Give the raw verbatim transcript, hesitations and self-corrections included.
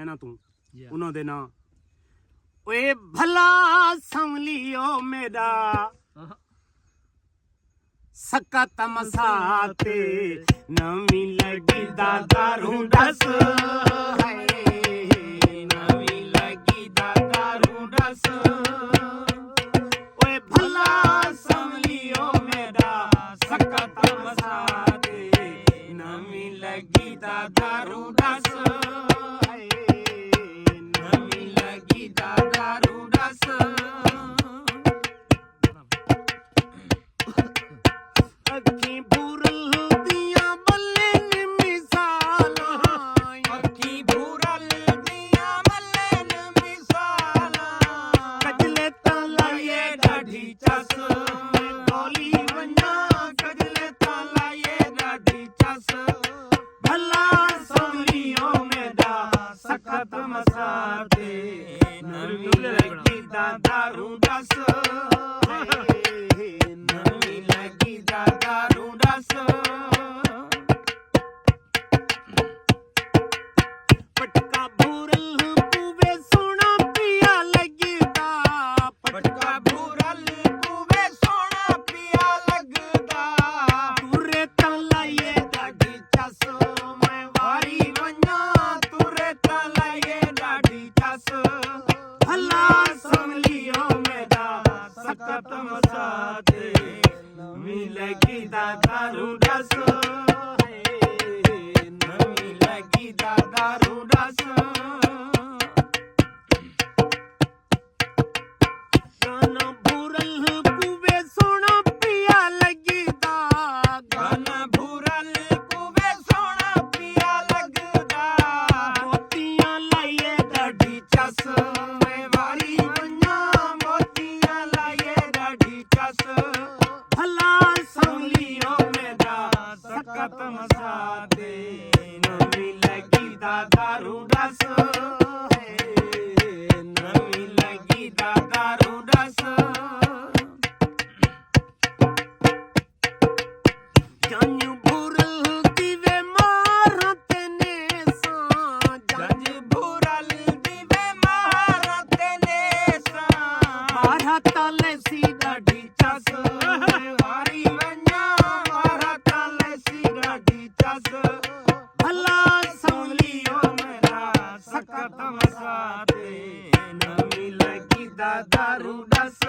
ہے نا توں، انہاں دے ناں۔ اوئے بھلا سنولیو میݙا، سکا تمسا تے نویں لڳی دا داروں ݙس، ہائے، نویں لڳی دا داروں ݙس۔ اوئے بھلا سنولیو میݙا، سکا تمسا تے نویں لڳی دا داروں ݙس، ہائے، نویں لڳی دا داروں ݙس۔ اکھیں بھورل دیاں ٻلن مثالاں، اکھیں بھورل دیاں ٻلن مثالاں۔ کجلے تاں لائیے ݙاڈھی چس، میں ڳولی ونڄاں، کجلے تاں لائیے ݙاڈھی چس۔ بھلا سنولیو میݙا، سکا تمسا تے نویں لڳی دا داروں ݙس، نویں لڳی دا داروں ݙس۔ پٹکا بھورل کوں وے سوہݨا پیا لڳدا، پٹکا بھورل کوں وے سوہݨا پیا لڳدا۔ تورے تاں لائیے ݙاڈھی چس، میں واری ونڄاں، تورے تاں لائیے ݙاڈھی چس۔ بھلا سنولیو میݙا، سکا تمسا تے نویں لڳی دا داروں ݙس، نویں لڳی دا داروں ݙس۔ ڳانا بھورل کوں وے سوہݨا پیا لڳدا، ڳانا بھورل کوں وے سوہݨا پیا لڳدا۔ موتیاں لائیے ݙاڈھی چس، میں واری ونڄاں، موتیاں لائیے ݙاڈھی چس۔ بھلا سنولیو میݙا، سکا تمسا تے نویں لڳی دا داروں ݙس، نویں لڳی دا داروں ݙس۔ جنڄ بھورل دی وے ماراں تے نیساں، جنڄ بھورل دی وے ماراں تے نیساں۔ مارا تاں لیسی ݙاڈھی چس، میں واری ونڄاں، مارا تاں لیسی ݙاڈھی چس۔ بھلا سنولیو میݙا، سکا تمسا تے نویں لڳی دا داروں ݙس،